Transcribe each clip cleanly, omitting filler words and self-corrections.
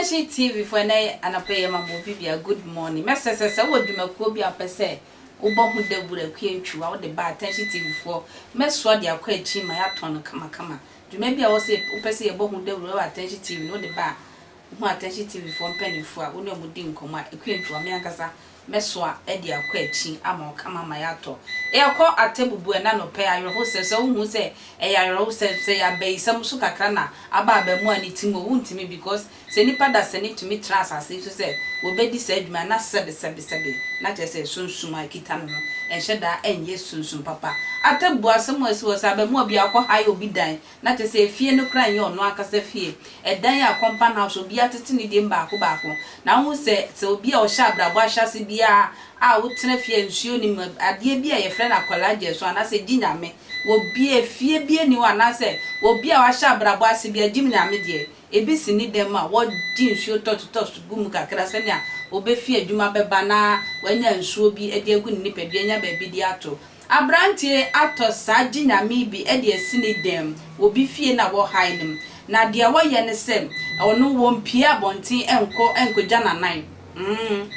Attention TV foɔ ɛnɛ anɔpa yi yɛma mo obi bia good morning. Mɛsrɛ sɛ sɛ wowɔ dwumakuo bi a wopɛ sɛ wobɔ ho dawuro akua ntwiwa wode ba Attention TV foɔ mɛsoa de akɔ akyi ma yɛatɔn no kamakama. Dwuma bi a wɔ sɛ wopɛ sɛ yɛbɔ ho dawuro wɔ Attention TV no wode ba a wohu Attention TV foɔ mpaninfoɔ a wo ne wɔn di nkɔmmɔ a akua ntwiwa me ankasa Mɛsoa de akɔ akyi ama wo kama ma yɛatɔ. Yɛkɔ Atebubu ɛna anɔpa yi, awerɛhosɛm, sɛ wohu sɛ ɛyɛ awerɛhosɛm, sɛ ɛyɛ abayisɛm nso kakra na aba abaamua no ti mu o, wontumi because sɛ nnipa dasani tumi tra asase yi so sɛ wɔbɛdi saa adwuma yi na sɛbe sɛbe sɛbe na kyerɛ sɛ sunsum a ɛkita no no ɛnhyɛ da ɛnyɛ sunsum papa. Atebubu asɛm a ɛsi hɔ sɛ abaamua bi akɔ hae obi dan Na kyerɛ sɛ efie no koraa nyɛ ɔno ankasa fie. Ɛdan a compound house obiara tete ne deɛ mu baako baako. Na wohu sɛ sɛ obi a ɔhyɛ abrabɔ ahyɛase biara a wotena fie a nsuo nni mu, adeɛ bi a yɛfrɛ no akwadaa gyeɛso anaasɛ gye Nyame wɔ bia efie bi nni hɔ anaasɛ obi a wahyɛ abrabɔ ase biara gye Nyame deɛ ebi si ne dan mu a wɔgye nsuo tɔtotɔs gu mu kakra sɛnea ɔbɛfi adwuma bɛba na wanya nsuo bi de agu ne nipadua anya baabi de ato. Aberanteɛ atɔ saa gye nyame bi de asi ne dan mu wɔ bi fie na wɔ hae no mu. Na deɛ wɔyɛ ne sɛ ɔno wɔmpue abɔnten nkɔ nkɔgya n'anan. Mm.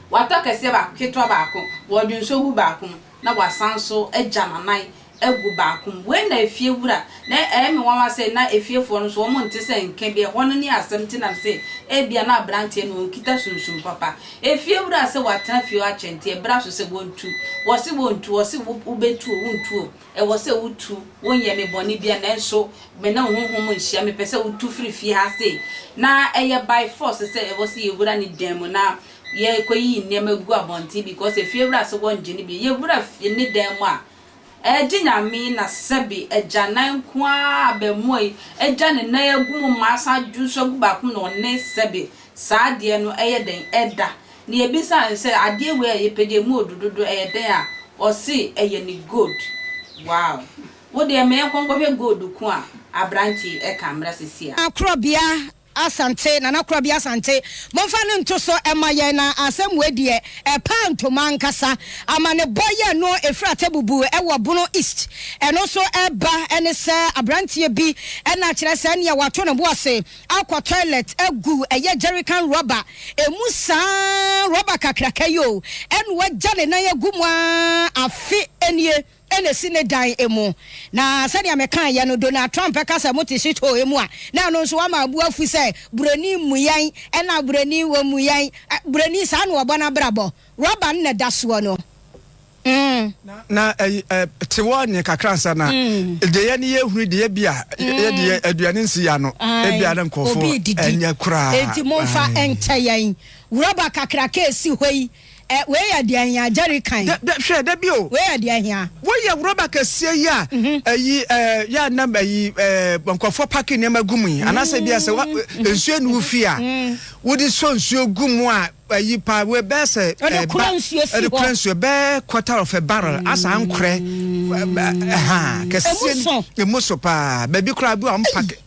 Watɔ kɛseɛ baako, ketewa baako, wɔde nsuo gu baako mu na wasan nso agya n'anan agu baako mu. Wei na efie wura, na ɛyɛ me nwanwa sɛ na efiefoɔ no nso wɔn nte sɛ nka bi, ɛhɔ no ne asɛm nti na mese ebia na aberanteɛ no ɔnkita sunsum papa. Efie wura sɛ watena fie hɔ akyɛ nti ɛberɛ aso sɛ wɔntu. Wɔse wɔntu, wɔse wo wobɛtu o wontu o, ɛwɔ sɛ wotu, wonyɛɛ me bɔne biara nanso me ne wo honhom nhyia, mepɛ sɛ wotu firi fie ha sei. Na ɛyɛ by force sɛ ɛwɔ sɛ yɛwura ne dan mu na yɛkɔyiyi nneɛma gu abɔnten because efie wura se wɔngye no bio. Yɛwura ne dan mu a, Ɛgye Nyame na sɛbe agyanan nko ara abɛmoa yi agya ne nan agu mu ma asan adwo nso agu baako mu na ɔne sɛbe saa adeɛ no ɛyɛ dɛn ɛda na yɛbisaa no sɛ adeɛ wei a yɛpɛ deɛ ɛmu ɔdu dodo ɛyɛ dɛn a ɔse ɛyɛ ne gold wow wo deɛ ma yɛnkɔ nkɔhwɛ gold ko a abranteɛ yi ɛka mmra sisi a. Korɔbea Asante, Nana Korabea Asante, momfa no nto so mma yɛn na asɛm wei deɛ ɛpaa ntoma ankasa. Amanebɔ yɛ no ɛfiri Atebubu wɔ Bono East. Ɛno nso ɛba ne sɛ abranteɛ bi na kyerɛ sɛ nea wato ne bo ase akɔ toilet agu ɛyɛ jerrycan rɔba ɛmu saa rɔba kakraka yi o ɛna wagya ne nan agu mu ara afe nie. na esi ne dan mu. Na sɛnea mekaeɛ no, Donald Trump ka sɛ mote shithole mu a, na ɛno nso wama abu afu sɛ buroni mmu yɛn, ɛna buroni wɔmmu yɛn. Buroni saa na ɔbɔ n'abrabɔ. Rɔba no na ɛda soɔ no. Mm. Na ɛyi ɛ te wɔ ne kakra nsa na deɛ yɛ ne yɛ hunu deɛ bi a yɛ deɛ aduane nsi ya no ebi a na nkurɔfoɔ ɛnyɛ koraa. Enti momfa nkyɛ yɛn. Rɔba kakraka esi hɔ yi, Ɛ, wei yɛ deɛ hia, jerry can. Dɛ, dɛ, hwɛ, da bi o. Wei yɛ deɛ hia. Woyɛ rɔba kɛseɛ yi a, ɛyi, ɛɛ, yɛ a na ɛyi, ɛɛ, nkurɔfoɔ pake nneɛma gu mu yi, anaasɛ bi a sɛ wa, nsuo nni wo fie a, wode sɔ nsuo gu mu a, ɛyi pa, wei bɛyɛ sɛ, Wode ɛɛ, kora ba, nsuo si ɛde hɔ. kora nsuo, bɛyɛ quarter of a barrel, asa ankorɛ, ɛha, Emu kɛseɛ, so. emu so paa, baabi koraa bi a wɔn pake.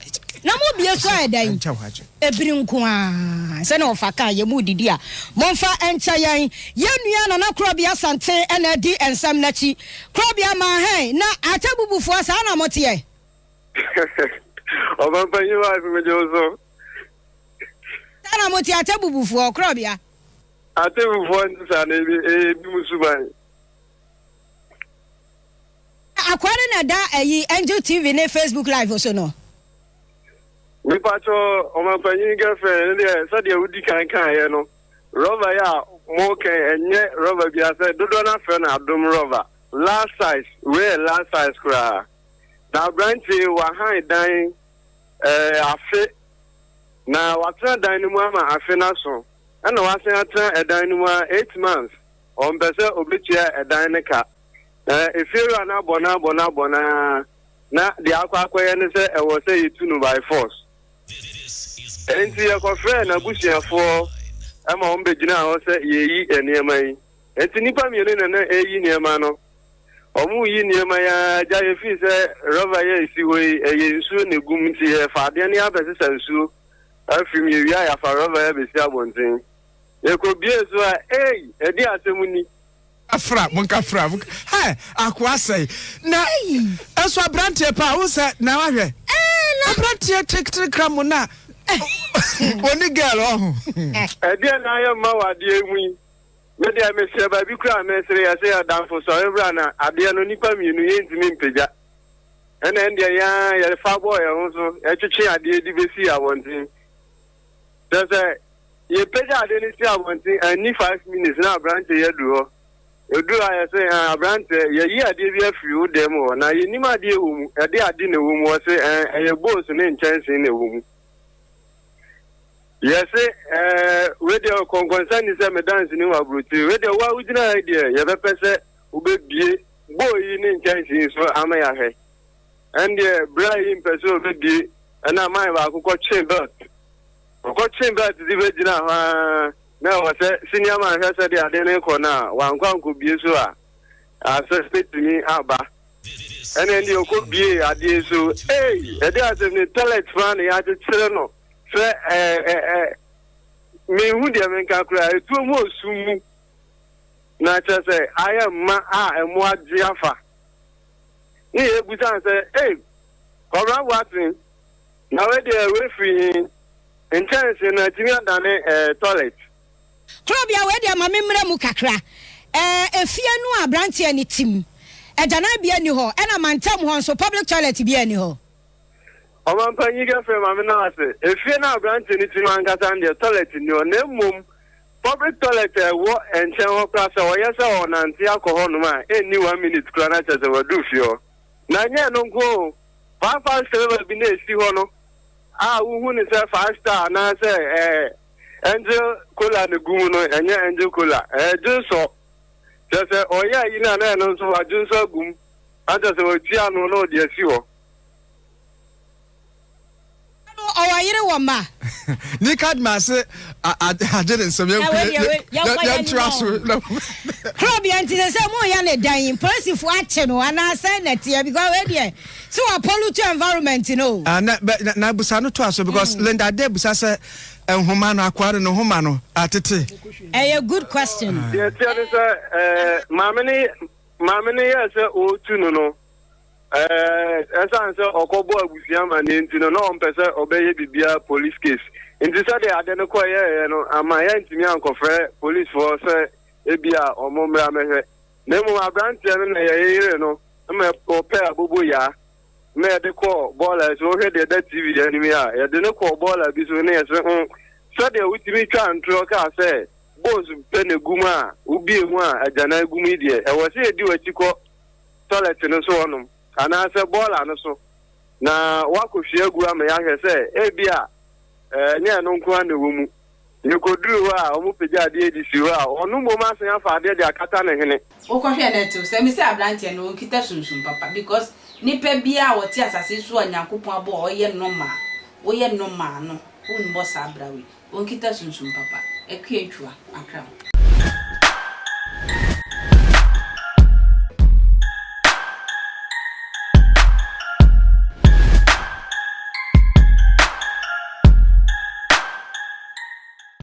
Na mo bie so ayɛ dɛn? Ɛnkyɛ hɔ agye. Ebiri nko ara. Sɛnea wɔfa kaa yɛn mu redidi a, momfa nkyɛ yɛn. Yɛn nua Nana Korɔbea Asante na adi nsɛm no akyi. Korɔbea maa hɛn, na Atebubufoɔ, saa na moteɛ? Ɔbampanyin wife megye wo so. Saa na moteɛ Atebubufoɔ, Korɔbea? Atebubufoɔ nte saa na ebi ɛyɛ ebi mu suban. Akoa no na ɛda ayi Angel TV ne Facebook live so no. Mepakyɛ ɔmanpanyin girlfriend no deɛ sɛdeɛ wodi kan kaeɛ no rɔba yi a moka yi ɛnyɛ rɔba biara sɛ dodoɔ no afrɛ no adom rɔba last size wei yɛ last size koraa na aberanteɛ wahan dan ɛɛ afe na watena dan no mu ama afe no aso ɛna wasan atena ɛdan no mu a 8 months ɔmpɛ sɛ obetua ɛdan no ka na efiewura no abɔ no abɔ no abɔ no ara na deɛ akɔ akɔyɛ ne sɛ ɛwɔ sɛ yɛtu no by force. Enti yɛkɔfrɛɛ n'abusuafoɔ ma wɔn bɛgyinaa hɔ sɛ yɛreyi nneɛma yi. Enti nnipa mmienu na na ɛreyi nneɛma no. Wɔreyi nneɛma yi ara gya yɛfii sɛ rɔba yi a ɛsi hɔ yi ɛyɛ nsuo na ɛgu mu nti yɛfa adeɛ no abɛsesa nsuo afiri mu yɛwie a yɛafa rɔba yi abɛsi abɔnten. Yɛkɔbie so a ei ɛde asɛm ni. Fra monka fra hɛ akoa sɛe na ɛnso aberanteɛ paa wo sɛ na wahwɛ aberanteɛ tetere kra mo na. Oni girl ɔho. Ɛdeɛn na ayɛ mma wɔ adeɛ yi mu yi? Me deɛ mehyɛ baabi koraa a mesere yɛse adamfo sɔre bra na adeɛ no nnipa mmienu yɛntumi mpagya. Ɛna ɛndeɛ yɛn ara yɛfa bɔɔ yɛn ho so yɛtwetwe adeɛ de bɛsii abɔnten. Kyerɛ sɛ yɛpagya adeɛ no si abɔnten anni 5 minutes na aberanteɛ yi aduru hɔ. Ɛduru a yɛse ɛn aberanteɛ, yɛyi adeɛ bi afiri wo dan mu hɔ na yɛnnim adeɛ ɛwɔ mu, ɛde ade na ɛwɔ mu, ɔse ɛn ɛyɛ bowls ne nkyɛnsee na ɛwɔ mu. Yɛse ɛɛ wei deɛ kɔnkɔnsa nni sɛ me danseni wɔ aburokyire, wei deɛ wo a wogyina ha yi deɛ yɛbɛpɛ sɛ wobɛbue bowl yi ne nkyɛnsee yi so ama yɛahwɛ. Ɛndeɛ bra yi mpɛ sɛ ɔbɛbue, ɛna man baako kɔtwe belt, ɔkɔtwe belt de bɛgyina hɔ ara. Na ɛwɔ sɛ senior man hwɛ sɛdeɛ ade no rekɔ no a, wankɔ ankɔbue so a, asɛm bɛtumi aba. Ɛna ɛndeɛ ɔkɔbuee adeɛ so, ei, ɛde asɛm ni, toilet paa na yɛakyekyere no sɛ ɛ ɛ ɛ, menhu deɛ menka koraa, ɛtuo mu ɔsum mu, na kyerɛ sɛ ayɛ mma a mmoa gye afa. Ne yɛbusa no sɛ, ei, Kwabena Boateng, na wei deɛ wei firi he? Nkyɛnse no atumi adane eh, toilet. Korɔbea, wei deɛ ma me mmra mu kakra. Eh, efie no a abranteɛ no te mu, agyananbea nni hɔ, ɛna mantam hɔ nso public toilet biara nni hɔ. Ɔmampanyin Kɛfrɛ, ma me na ase. Efie no a abranteɛ no te mu ankasa no deɛ, toilet nni hɔ, na mmom public toilet a ɛwɔ nkyɛn hɔ koraa, sɛ ɔyɛ sɛ ɔrenante akɔ hɔnom a, ɛnni one minute koraa na kyerɛ sɛ waduru fie hɔ. Na ɛnyɛ ɛno nko o, Five Five bi na esi hɔ no, a wohu no sɛ Five Star anaasɛ ɛɛ Angel Cola na egu mu no, ɛnyɛ Angel Cola, ɛyɛ dwonsɔ. Kyerɛ sɛ ɔyɛ ayi no a na ɛno nso wadwonsɔ agu mu, na kyerɛ sɛ watua ano na ɔde asi hɔ. No ɔwɔ yere wɔ mma. Nika de ase agye ne nsam yɛntra so. Korɔbea nti sɛ sɛ moyɛ ne dan polisifoɔ akye no anaasɛ na ɛteɛ because wei deɛ sɛ wa pollute environment no. Ah, na na busa no to so because mm. Linda Ade busa sɛ nhoma no akoa no ne nhoma no atete. Ɛyɛ good question. Deɛ ɛteɛ ne sɛ ɛɛ maame ne maame ne yɛ sɛ ɔretu no no. Ɛsiane sɛ ɔkɔbɔɔ abusua amanneɛ nti no, na ɔmpɛ sɛ ɔbɛyɛ biribiara police case. Nti sɛdeɛ ade no kɔyɛeɛ no, amma yɛantumi ankɔfrɛ policefoɔ sɛ ebia wɔmmra mmɛhwɛ. Na mmom aberanteɛ no na yɛyeree no ma ɔpɛɛ aboboyaa ma yɛde kɔɔ bɔɔla so. Wohwɛ deɛ ɛda TV anim yi a, yɛde no kɔɔ bɔɔla bi so na yɛsɛ ho sɛdeɛ wotumi twaa ntorɔ kaa sɛ bowls pɛ na egu mu a wobie mu a agyanan gu mu yi deɛ, ɛwɔ sɛ yɛdi w'akyi kɔ tɔlɛt no so hɔnom anaasɛ bɔɔla no so na woakɔhwie agu ama yɛahwɛ sɛ ebia ɛnyɛ ɛno nko ara na ɛwɔ mu. Yɛkɔduruu hɔ a, wɔpagyaa adeɛ de sii hɔ a ɔno mmom asan afa adeɛ de akata ne hwene. Wokɔhwɛ no ɛtew sɛ me sɛ abranteɛ no ɔnkita sunsum papa because nipa biaa a ɔte asase yi so a Nyankopɔn abɔ a ɔyɛ normal woyɛ normal no wonbɔ saa bra wei ɔnkita sunsum papa Akua Antwua Accra.